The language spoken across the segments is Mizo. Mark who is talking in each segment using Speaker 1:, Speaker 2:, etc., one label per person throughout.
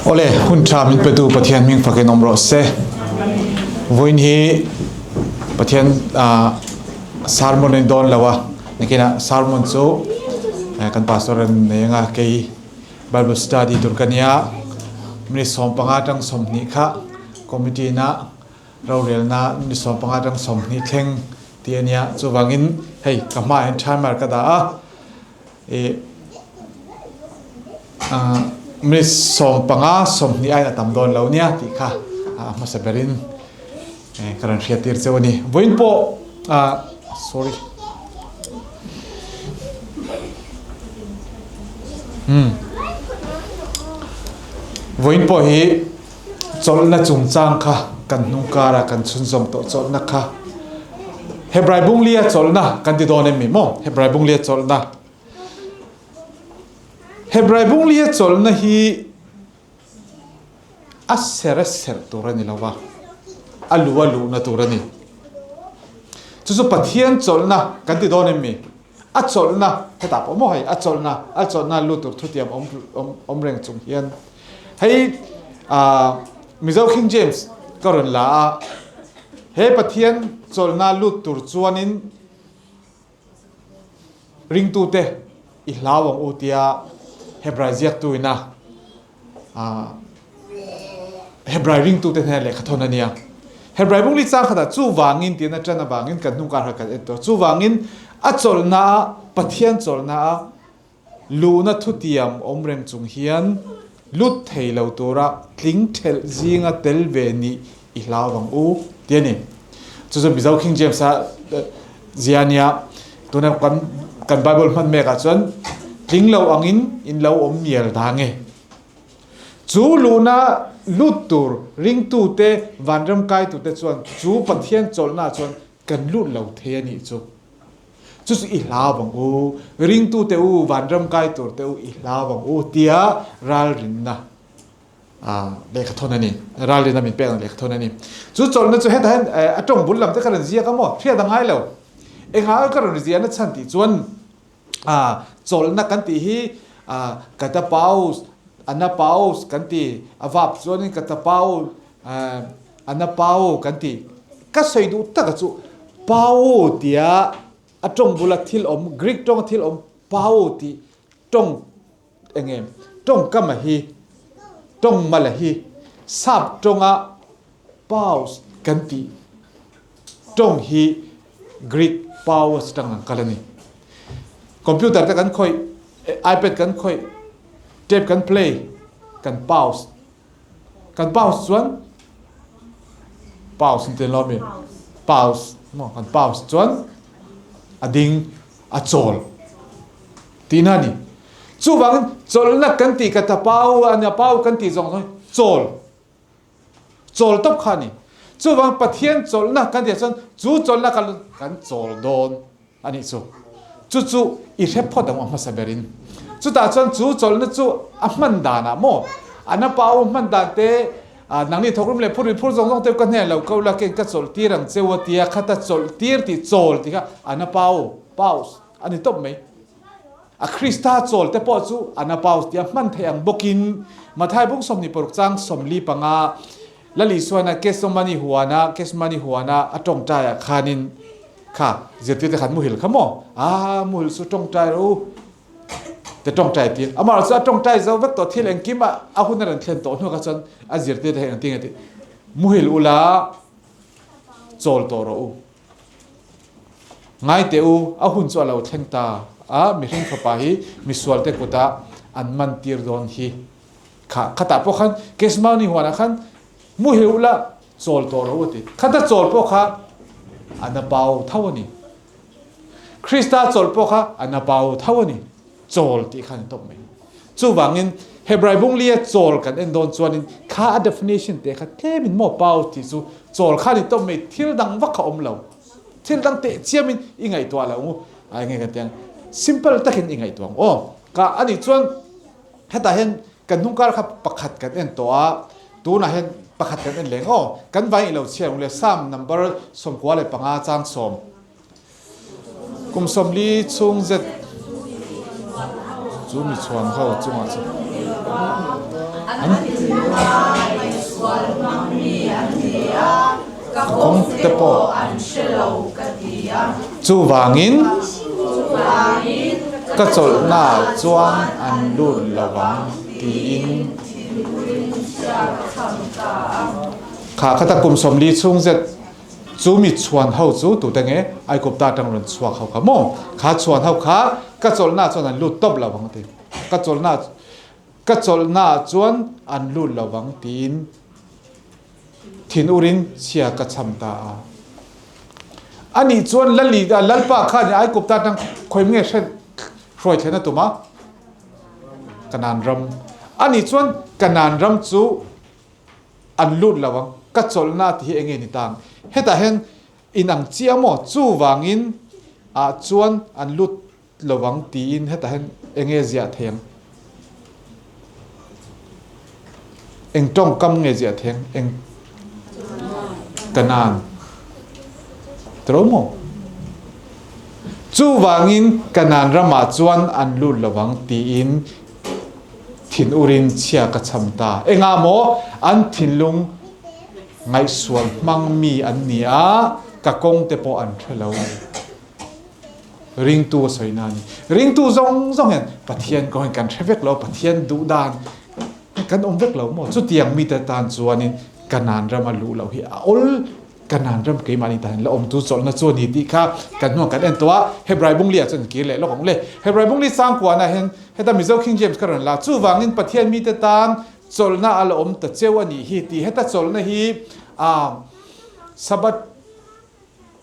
Speaker 1: Awle, hun tha min petu Pathian hming fakin awm rawh se. Vawiin hi Pathian sermon in dawn lo a, nakinah sermon chu kan pastor an nei anga kei Bible study tur ka nia. Minute 15 tang 20 kha committee na rorelna minute 15 tang 20 thleng ti ania. Chuvangin hei ka hma hian timer ka dah a. Minute 15 20 aiin a tam dawn lo nia tih kha a hmasa berin ka rawn hriat tir cheu a ni. Vawiin pawh sorry Vawiin pawh hi chawlhna chungchang kha kan hnung kara kan chhunzawm tawh chawlhna kha Hebrai bunglia chawlhna kan ti dawn em mi maw? Hebrai bunglia chawlhna Hebrai bunglia chawlhna hi a ser a ser tur a ni lo va, a lu a luhna tur a ni. Chu chu Pathian chawlhna kan ti dawn em mi? A chawlhna hetah pawh maw hei a chawlhna a chawlhna lut tur thutiam awm awm awm reng chung hian hei ah Mizo King James ka rawn la a, he Pathian chawlhna lut tur chuanin ringtute i hlau ang u tia Hebrai ziaktu ina ah Hebrai ringtute hnena lehkha thawn a nia. Hebrai bung li chang khatah chuvangin tiin a ṭan avangin kan hnung kar kha kan en tawh. Chuvangin a chawlhna a Pathian chawlhna a luhna thutiam awm reng chung hian lut thei lo tura tling ṭhelh zinga tel ve nih i hlau vang u ti a ni. Chu chu Mizo King James a zia a nia. Tuna kan kan Bible hman mekah chuan tling lo angin in lo awm mial dah nge. Chu luhna lut tur ringtute vanram kaitute chuan chu Pathian chawlhnaah chuan kan lut lo thei a nih chu. Chu chu i hlau vang u, ringtute u, vanram kai turte u i hlau vang u tia ralrinna lehkha thawn a ni. Ralrinna min pek ang lehkha thawn a ni. Chu chawlhna chu hetah hian a tawng bul lam te ka rawn ziak a maw? Hriat a ngai lo. Engah ka rawn ziahna chhan tih chuan Chawlhna kan tih hi katapaus, anapaus kan ti, a vap chuanin katapau, anapau kan ti. Ka sawi duh taka chu pau tia a tawng bula thil awm, Greek tawnga thil awm pau tih tawng eng nge tawngkama hi, tawng mala hi sap tawnga paus kan tih tawng hi Greek paus atang an kal a ni. Computer te kan khawih, iPad kan khawih, tape kan play, kan pause. Kan pause chuan pause in lo mi? Pause. Maw kan pause chuan a ding a chawl tihna a ni. Chuvangin chawlhna kan tih ka ta pau a pau kan tih zawng zawng chawl. Chawl tawp kha a ni. Chuvang Pathian chawlhna kan tih chuan chu chawlhna kan kan chawl dawn a nih chu. Chu chu i hre phawt ang a hmasa berin. Chutah chuan chu chawlhna chu a hman danah maw an a pau hman dan te nangni thawkrum leh phur phur zawng zawng te ka hnenah lo ko la ken ka chawlh tir ang cheu a tia khata chawlh tir tih chawl tih kha an a pau pause a ni tawp mai. A Krista chawl te pawh chu an a paus tia hman theih ang bawkin Mathai bung 26 chang 45 Lal Isuana Gethsemane huana Gethsemane huana a tawngtai ah khanin kha zirtirte khan muhil kha maw a muhil chu tawngtai rawh u te tawngtai tir amah chu a tawngtai zo vek tawh thil engkim a a hun a rawn thlen tawh hnu kha chuan a zirtirte hi engtin nge tih muhil ula chawl tawh rawh u Ngai teh u, a hun chu a lo thleng ta a, mihring fapa hi misualte kutah an man tir dawn hi. Kha khatah pawh khan Gethsemane huanah khan mu heu la chawl tawh rawh u a ti. Khata chawl pawh kha a na pau tho a ni. Krista chawl pawh kha a na pau tho a ni. Chawl tih khan a tawp mai. Chuvangin Hebrai bunglia chawl kan en dawn chuanin kha a definition te kha tlemin maw pau tih chu chawl kha ni tawp mai thil dang vak kha awm lo. Thil dang teh chiamin i ngaihtuah lo ngu. Ai nge kan ti ang simple takin i ngaihtuah ang aw. Ka ani chuan hetah hian kan hnungkar kha pakhat kan en tawh a tunah hian pakhat kan en leng aw. Kan vai i lo chhiar ang le Psalm number 95 chang 10. Kum 40 chhung zet chu mi chhuan ho chungah chuan an. te pawh Chuvangin ka chawlhnaah chuan an lut lo ang tiin Kha khata kum 40 chhung zet chu mi chhuan ho chu tute nge Aikupta atang rawn chhuak ho kha maw? Kha chhuan ho kha ka chawlhnaah chuan an lut tawp lo ang a ti. Ka chawlhnaah Ka chawlhnaah chuan an lut lo vang tiin thinur-in chhia ka chham ta a. Anih chuan Lali, Lalpa khan i Aikupta atang khawim nge hre hruai thlen a tum a? Kanaan ram. Anih chuan Kanaan ram chu an lut lo ang, ka chawlhna tih hi enge ni ta ang? Hetah hian inang chiah maw? Chuvangin ah chuan an lut lovang tiin hetah hian eng nge ziah thei ang? Eng tawngkam nge ziah thei ang? Eng Kanan tiro maw? Chuvangin Kanan ramah chuan an lut lovang tiin thinurin chhia ka chham ta. Engah maw an thinlung ngaihsual hmang mi an ni a, ka kawng te pawh an hre lo. Ringtu a sawi na a ni. Ringtu zawng zawng hian Pathian kawng hi kan hre vek lo, Pathian duh dan kan awm vek lo maw? Chutiang mite tan chuanin Kanaan rama luh loh hi a awl. Kanaan ram keimahni tan la awmtu chawlhna chu a ni tih kha kan hnuang kan en tawh a. Hebrai bungli ah chuan kir leh lawk ang le. Hebrai bungli sangkuanah hian heta Mizo King James ka rawn la. Chuvangin Pathian mite tan chawlhna a la awm ta cheu a nih hi tih heta chawlhna hi Sabbath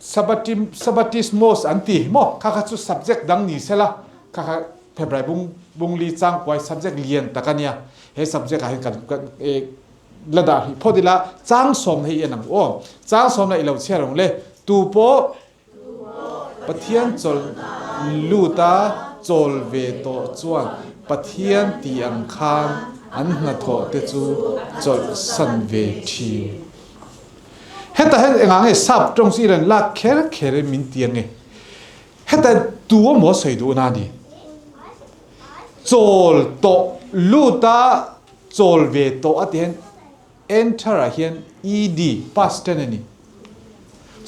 Speaker 1: Sabbatim, Sabbatismos an ti maw? Kha kha chu subject dang ni sela, kha kha February bung bung li chang kuai subject lian tak a nia. He subject ah hian kan kan e la dah hrih phawt ila, chang sawmna hi i en ang u aw. Chang sawmna i lo chhiar ang le. Tu pawh Pathian chawlh lut a chawl ve tawh chuan Pathian tih ang khan an hnathawh te chu chawlhsan ve thin. Hetah hian engah nge sap tawng chu i rawn lak kher kher in min ti ange? Heta tu emaw sawi duhna a ni. Chawl tawh lut a chawl ve tawh a ti hian enter ah hian ed past tense a ni.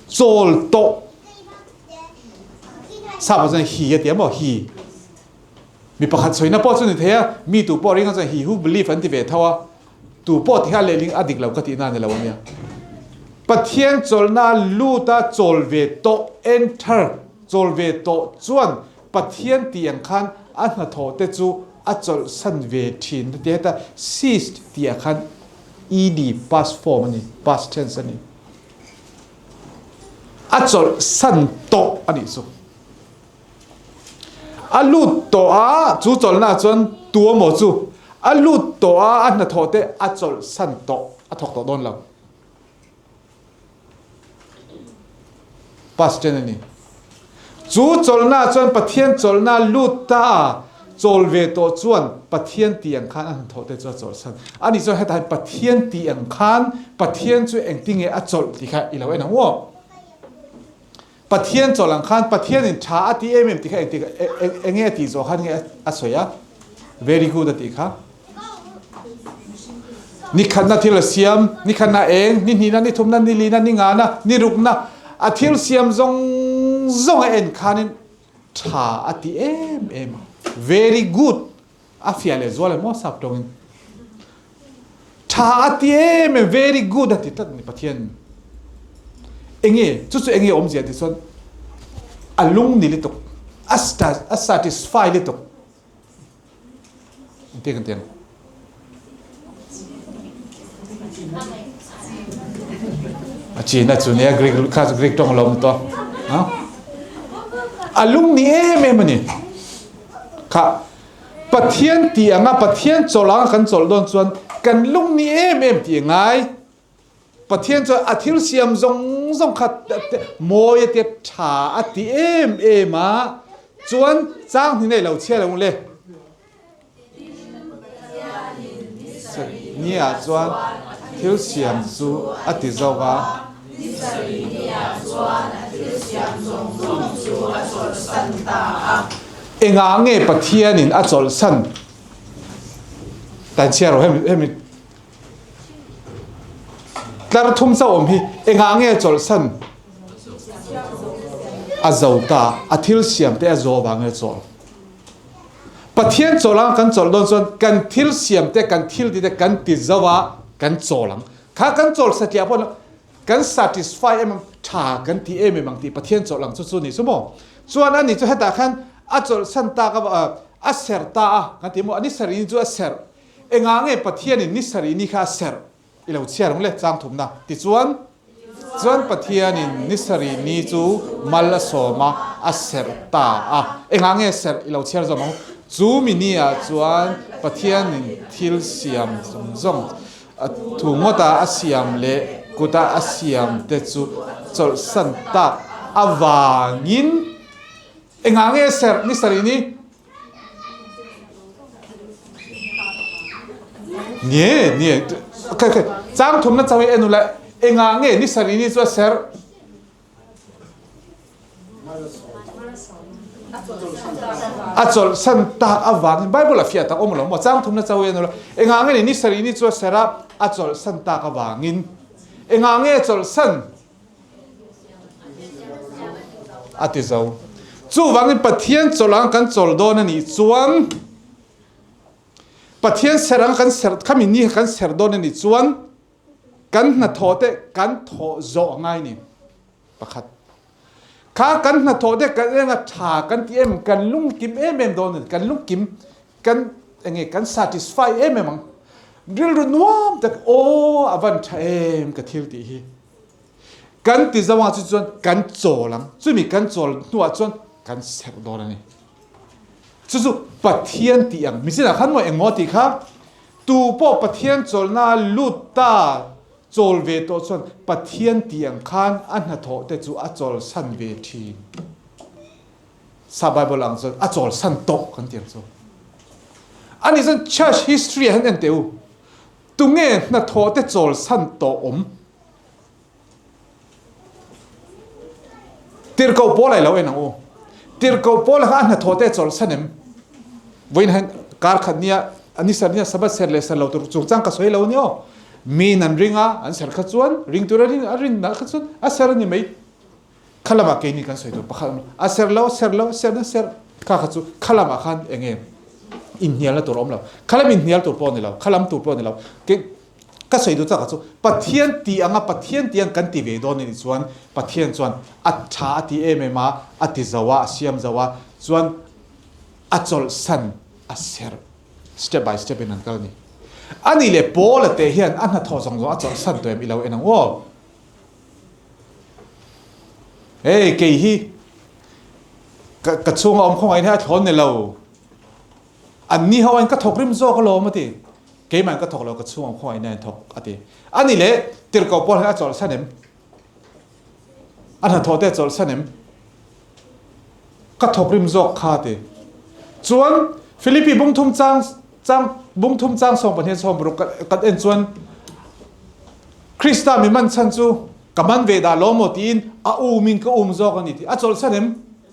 Speaker 1: Chawl tawh sap ah chuan he a ti a maw he. Mi pakhat sawina pawh chu ni thei a, mi tu pawh ring a chuan he who believe an ti ve tho a. Tu pawh ti kha lehling a dik lo ka tihna a ni lo ania. Pathian chawlhna lut a chawl ve tawh, enter, chawl ve tawh chuan Pathian tih ang khan a hnathawh te chu a chawlhsan ve thin a ti heta ceased tih ah khan ed past form a ni, past tense a ni. A chawlhsan tawh a nih chu. A lut tawh a, chu chawlhna ah chuan tu emaw chu a lut tawh a, a hnathawh te a chawlhsan tawh, a thawk tawh dawn lo. Past tense a ni. Chu chawlhna ah chuan Pathian chawlhna lut ta a, chawl ve tawh chuan Pathian tih ang khan a hnathawh te chu a chawlhsan. Ani chuan hetah hian Pathian tih ang khan Pathian chu engtinge a chawlh tih kha i lo en ang u aw. Pathian chawlh ang khan Pathianin tha a ti em em tih kha engtik enge a tih zawh khan nge a sawi a? Very good a tih kha. Ni khatna thil a siam, ni khatna eng, ni hnihna, ni thumna, ni lina, ni ngana, ni rukna a thil siam zawng zawng a en khanin tha a ti em em a. Very good a fiah leh zual emaw sap tawngin tha a ti em em very good a ti tlat ni Pathian enge chu chu enge awmzia ti chuan a lung ni lutuk a a satisfy lutuk engtin kan ti ang a chin a chu nia Greek kha chu Greek tawng lo ni to a lung ni em em ani Kha Pathian tih anga Pathian chawlh anga kan chawlh dawn chuan kan lung ni em em tih a ngai. Pathian chuan a thil siam zawng zawng kha mawi a tia tha a ti em em a, chuan chang hni nei lo chhia lo le. Ni ah chuan thil siam chu a ti zo va.
Speaker 2: Ni sarih ni ah chuan a thil siam zawng zawng chu a chawlhsan ta a.
Speaker 1: Engah nge Pathianin a chawlhsan? Tan chhiar rawh hemi hemi. Tlar thum chauh awm hi engah nge chawlhsan a zo ta? A thil siam te a zo avang nge chawl? Pathian chawl ang kan chawlh dawn chuan kan thil siam te kan thil ti te kan ti zo a kan chawl ang. Kha kan chawl satliah pawh kan satisfy em ang tha kan ti em em ang tih Pathian chawlh ang chu chu ni chu maw? Chuan ani chu hetah khan a chawlhsan tak a a serh ta a kan ti maw? A ni sarih ni chu a serh. Engah nge Pathianin ni sarih ni kha a serh? I lo chhiar ang le chang thumna. Tichuan, chuan Pathianin ni sarih ni chu mal a sawm a, a serh ta a. Engah nge serh? I lo chhiar zawm ang. Chu mi ni ah chuan Pathianin thil siam zawng zawng, thu ngawta a siam leh kuta a siam te chu chawlhsan tak avangin engah nge serh ni sarih ni? Nie, nie. Okay, okay. Chang thumna chau hi en ula engah nge ni sarih ni chu a serh? A chawlhsan tak avangin Bible a fiah tak awm lo maw? Chang thumna chau hi en ula engah nge ni sarih ni chu a serh a, a chawlhsan tak avangin engah nge chawlhsan A ti zo. Chuvangin Pathian chawlh ang kan chawl dawn a nih chuan Pathian ser ang kan ser khami ni kan ser dawn a nih chuan kan hnathawh te kan thawh zawh ngai ni. Pakhat. Kha kan hnathawh te kan enga tha kan ti em kan lungkim em em dawn a ni. Kan lungkim kan enge kan satisfy em em ang. Rilru nuam tak aw a van tha em ka thil tih hi. Kan ti zo ang chu chuan kan chawl ang. Chumi kan chawl hnuah chuan kan serh dawn a ni. Chu chu Pathian tih ang. Michinah khan maw engmaw tih kha tu pawh Pathian chawlna lut ta chawl ve tawh chuan Pathian tih ang khan a hnathawh te chu a chawlsan ve thin. Sa Bible ang chuan a chawlsan tawh kan ti ang chu. Ani chuan church history ah hian en teh u. Tunge hnathawh te chawlsan tawh awm? Tirhkoh pawl ai lo en ang u. Tirhkoh pawl kha a hnathawh te chawlhsan em? Vawiin hian kar khat nia ni ser nia Sabbath ser leh ser lo tur chungchang ka sawi lo a ni aw. Miin an ring a, an ser kha chuan ring tur a rin a rin nalh kha chuan a ser a ni mai. Kha lamah keini kan sawi tur pakhat awm lo. A ser lo, ser lo, ser na ser kha kha chu kha lamah khan eng nge inhnialna tur a awm lo. Kha lam inhnial tur pawh a ni lo, kha lam tur pawh a ni lo. Ka sawi duh chak ah chu Pathian tih anga Pathian tih ang kan ti ve dawn a nih chuan Pathian chuan a tha a ti em em a, a ti zo a, a siam zo a, chuan a chawlhsan a serh step by step in an kal a ni. A nih leh Paula te hian a hnathawh zawng zawng a chawlhsan tawh em i lo en ang aw. Hei kei hi ka ka chhunga awm khawngaih in hi a thlawn ni lo. Anni ho in ka thawk rim zawk alawm a ti. Keimah in ka thawk lo, ka chhung ang khawngaih in a in thawk a ti. Ani leh tirhkoh pawl hian a chawlhsan em? A hnathawh te a chawlhsan em? Ka thawk rim zawk kha a ti. Chuan Philippi bungthum chang chang bungthum chang sawng pahnih sawm paruk kan en chuan Krista mi man chhan chu ka man ve dah lo maw tiin a um in ka um zawk a ni ti. A chawlhsan em?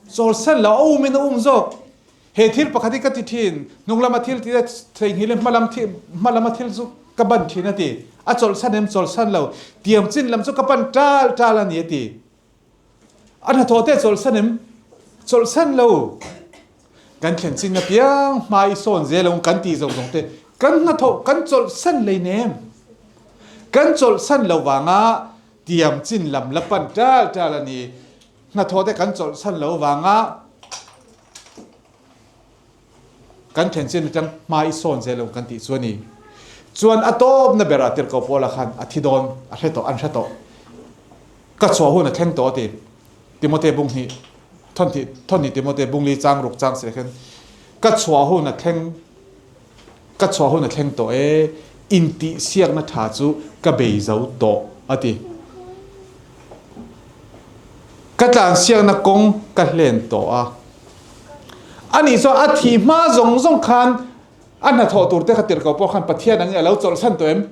Speaker 1: Chawlhsan lo, a um in a um zawk. He thil pakhat hi ka ti thin, hnunglama thil ti le theihnghilh in hmalam thi hmalama thil chu ka ban thin a ti. A chawlhsan em chawlhsan lo, tiam chin lam chu ka pan tal tal a ni a ti. A hnathawh te a chawlhsan em? Chawlhsan lo. Kan thlen chin apiang hma i sawn zel ang kan tih zawng zawng te kan hnathawh kan chawlhsan lei nem. Kan chawlhsan lo vanga tiam chin lam la pan tal tal a ni. Hnathawh te kan chawlhsan lo vanga kan then chin atang hma i sawn zel lo kan tih chu a ni. Chuan a tawpna berah tirhkoh Paula khan a thi dawn a hre tawh an hre tawh. Ka chhuah hun a thleng tawh a ti. Timote bung hnih thawn hnih thawn hnih Timote bung li chang ruk chang seh khan ka chhuah hun a thleng Ka chhuah hun a thleng tawh e, intihsiakna tha chu ka bei zo tawh, a ti. Ka tlansiakna kawng ka hlen tawh a. Anih chuan a thih hma zawng zawng khan a hnathawh tur te kha tirhkoh pawh khan Pathian angin a lo chawlhsan tawh em?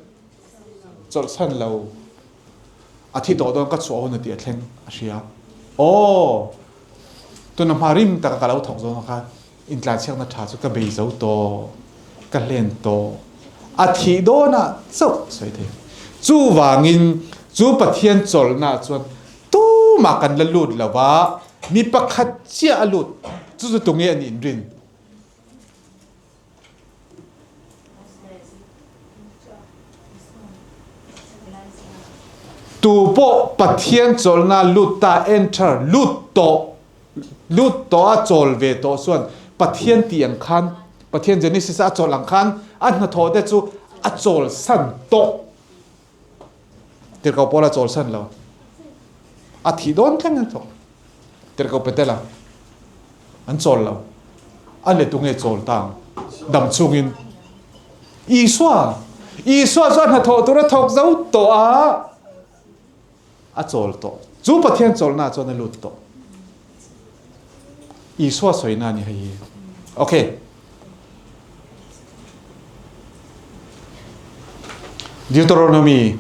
Speaker 1: Chawlhsan lo. A thi tawh dawn ka chhuah hun a tih a thleng a hria. Aw! Tuna hma rim taka ka lo thawk zawng kha Intlanchhiakna tha chu ka bei zo tawh, ka hlen tawh. A thih dawnah chauh sawi thei. Chuvangin chu Pathian chawlhnaah chuan tumah kan la lut lo va, mi pakhat chiah a lut. Chu chu tunge an inrin? Tu pawh Pathian chawlhna lut ta, enter, lut tawh, lut tawh a chawl ve tawh chuan Pathian tih ang khan, Pathian Genesis a chawlh ang khan a hnathawh te chu a chawlsan tawh. Tirhkoh Paula chawlsan lo. A thih dawn thleng an thawk. Tirhkoh Petela an chawl lo. A let nge chawl ta ang? Dam chungin. Isua! Isua chu a hnathawh tur a thawk zo tawh a, a chawl tawh. Chu Pathian chawlhna chuan a lut tawh. Isua sawina a ni hei hi. Okay. Deuteronomy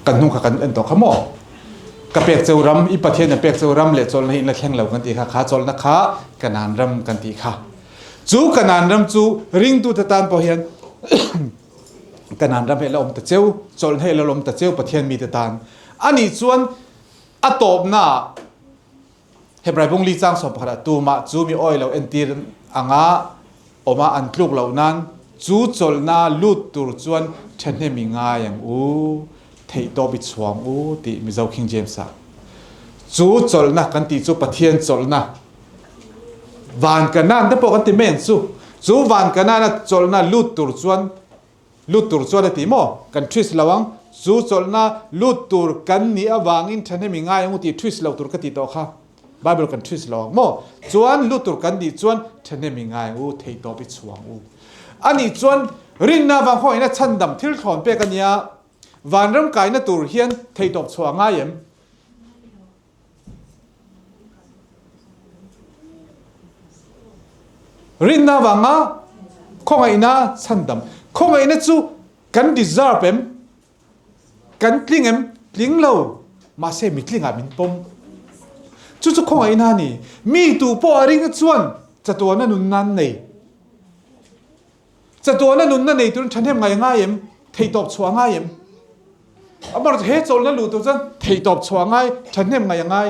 Speaker 1: kan hnung kha kan en tawh kha maw? Ka pek cheu ram, i Pathian a pek cheu ram leh chawlhna hi in la thleng lo kan ti kha, kha chawlhna kha Kanaan ram kan ti kha. Chu Kanaan ram chu ringtute tan pawh hian Kanaan ram hi la awm ta cheu, chawlhna hi la awm ta cheu Pathian mite tan. Anih chuan a tawpnaah Hebrai bung li chang sawm pakhat ah tumah chu mi awi lo entir anga awma an tluk loh nan chu chawlhna lut tur chuan thahnem i ngai ang u, theihtawp i chhuang u tih Mizo King James ah. Chu chawlhna kan tih chu Pathian chawlhna van Kanaan te pawh kan ti mai ang chu. Chu van Kanaan a chawlhna lut tur chuan Lut tur chuan a ti maw? Kan twist lo ang. Chu chawlhna lut tur kan nih avangin thahnem i ngai ang u tih twist lo tur ka ti tawh kha. Bible kan twist lo ang maw? Chuan lut tur kan nih chuan thahnem i ngai ang u, theihtawp i chhuang u. Anih chuan rinna avang khawngaihna chhandam thil thlawn pek a nia, vanram kaina tur hian theihtawp chhuah a ngai em? Rinna avanga khawngaihna chhandam. Khawngaihna chu kan deserve em? Kan tling em? Tling lo. Mahse mi tlingah min pawm. Chu chu khawngaihna a ni. Mi tu pawh a ring chuan chatuana nunna an nei. Chatuana nunna nei turin thahnem ngai ngai em? Theihtawp chhuah ngai em? Amaherawhchu he chawlhna luh tur chuan theihtawp chhuah ngai, thahnem ngai a ngai.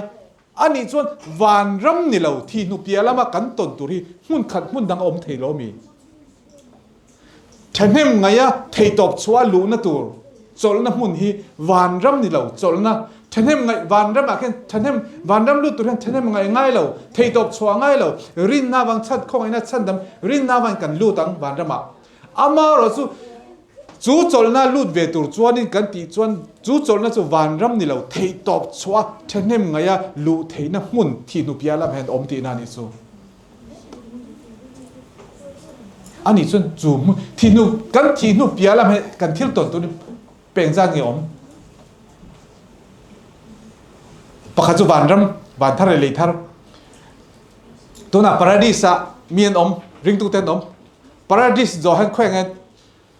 Speaker 1: Anih chuan vanram ni lo thi hnu piah lama kan tawn tur hi hmun khat hmun dang a awm thei lo mi? Thahnem ngaia theihtawp chhuah luhna tur chawlhna hmun hi vanram ni lo chawlhna Thahnem ngaih vanram ah khian thahnem vanram lut tur hian thahnem ngaih ngai lo, theihtawp chhuah ngai lo, rinna vang chhan khawngaihna chhandam rinna vangin kan lut ang vanram ah. Amaherawh chu chu chawlhna lut ve tur chuanin kan tih chuan chu chawlhna chu vanram ni lo theihtawp chhuah thahnem ngaiha luh theihna hmun thihnu piah lamah hian awm tihna a nih chu. Anih chuan chu hmun thihnu kan thihnu piah lamah hian kan thil tawn tur hi Peng zat nge awm? Pakhat chu vanram, van thar leh lei thar. Tunah paradis ah mi an awm, ringtu te an awm. Paradis zawh hian khawi nge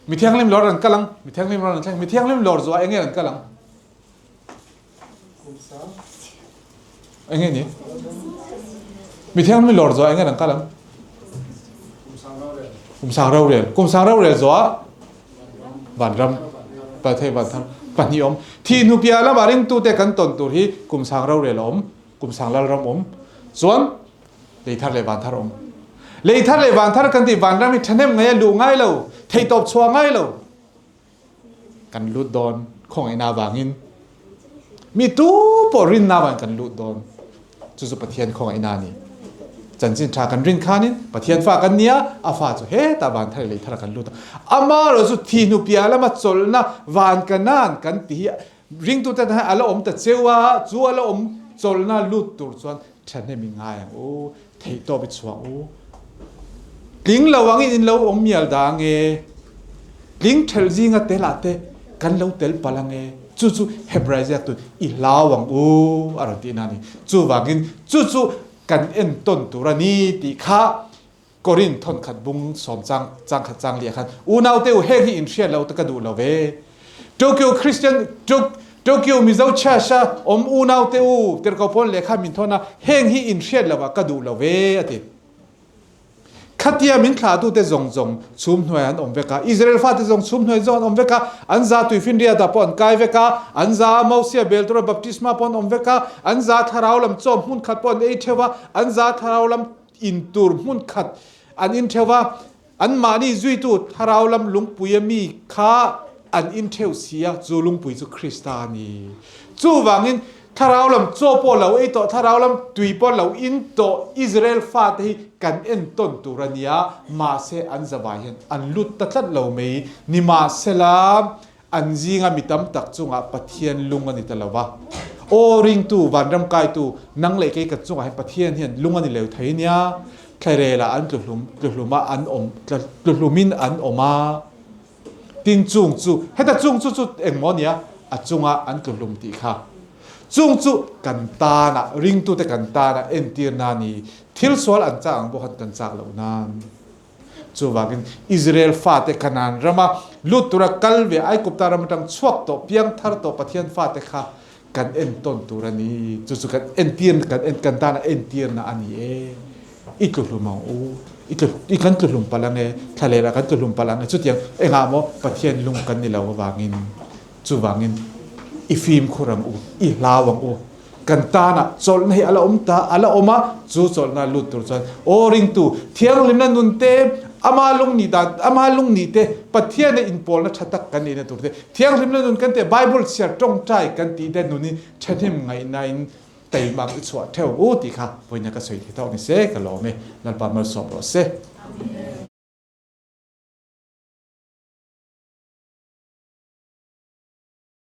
Speaker 1: mi thianghlim lawr an kal ang, mi thianghlim lawr an thleng, mi thianghlim lawr zawh ah enge an kal ang? Enge ni? Mi thianghlim lawr zawh ah enge an kal ang? Kum sang rorel. Kum sang rorel zawh ah vanram Pathei vanthar pahnih awm. Thi hnu piah lamah ringtute kan tawn tur hi kum sang rorel a awm, kum sang lalram awm. Chuan leithar leh vanthar awm. Leithar leh vanthar kan tih vanram hi thahnem ngai a luh ngai lo, theihtawp chhuah ngai lo. Kan lut dawn khawngaihna avangin mi tu pawh rinna avangin kan lut dawn. Chu chu Pathian khawngaihna a ni. Chanchin tha kan rin khanin Pathian fa kan nia, a fa chu hetah van thar leh lei thar ah kan lut a. Amaherawh chu thi hnu piah lama chawlhna van Kanaan kan ti hi ringtute tan hian a la awm ta cheu a, chu a la awm chawlhna lut tur chuan thahnem i ngai ang u, theihtawp i chhuah u. Tling lo angin in lo awm mial dah ange, tling thelh zinga tel ah te kan lo tel palh ange, chu chu Hebrai ziaktu i hlau ang u a rawn tihna a ni. Chuvangin chu chu kan entawn tur a ni tih kha Korinth thawnkhat bung sawm chang changkhat chang liah khan unaute u heng hi in hriat lo te ka duh lo ve. Tokyo Christian Tokyo Mizo Church a awm unaute u tirhkoh pawn lehkha min thawn a heng hi in hriat lo ah ka duh lo ve a ti. Khatia min thlahtute zawng zawng chhum hnuaiah an awm vek a, Israel fate zawng chhum hnuai zawng an awm vek a, an za tuifinriatah pawh an kai vek a, an za Mosia bel tura baptisma pawh an awm vek a, an za thlarau lam chaw hmun khat pawh an ei theuh a, an za thlarau lam in tur hmun khat an in theuh a, anmahni zuitu thlarau lam lungpuia mi kha an in theuh si a, chu lungpui chu Krista a ni. Chuvangin Thlarau lam chaw pawh lo ei tawh, thlarau lam tui pawh lo in tawh Israel fate hi kan entawn tur a nia, mahse an zavai hian an lut ta tlat lo mai. Nimahsela, an zinga mi tam tak chungah Pathian lung a ni ta lo va. Aw ringtu, vanram kaitu, nang leh kei kan chungah hian Pathian hian lung a ni lo thei nia, thlarelah an tluhlum, tluhluma an awm, tluhlumin an awm a. Tin chung chu, heta chung chu chu engmaw nia a chunga an tlu hlum tih kha. Chung chu kan tana, ringtute kan tana entirna a ni. Thil sual an chak ang pawh khan kan chak loh nan. Chuvangin Israel fate Kanaan rama lut tura kal ve Aigupta ram atang chhuak tawh, piang thar tawh Pathian fate kha kan entawn tur a ni. Chu chu kan entir, kan en, kan tana entirna a ni e. I tlu hlum ang u. I tlu, i kan tlu hlum palh ang e. Thlalel ah kan tlu hlum palh ang e. Chutiang engah maw Pathian lung kan ni lo avangin, chuvangin i fimkhur ang u, i hlau ang u. Kan tana chawlhna hi a la awm ta, a la awm a, chu chawlhna lut tur chuan aw ringtu thianghlimna nun te, ama lung nih dan, ama lung nih te, Pathiana inpawlna tha tak kan neihna tur te, Thianghlimna nun kan tih Bible chhiar tawngtai kan tih te nunin thahnem ngaihnain teimak i chhuah theuh u tih kha vawiina ka sawi thei tawk ni se ka lawm e. Lalpa malsawm rawh se.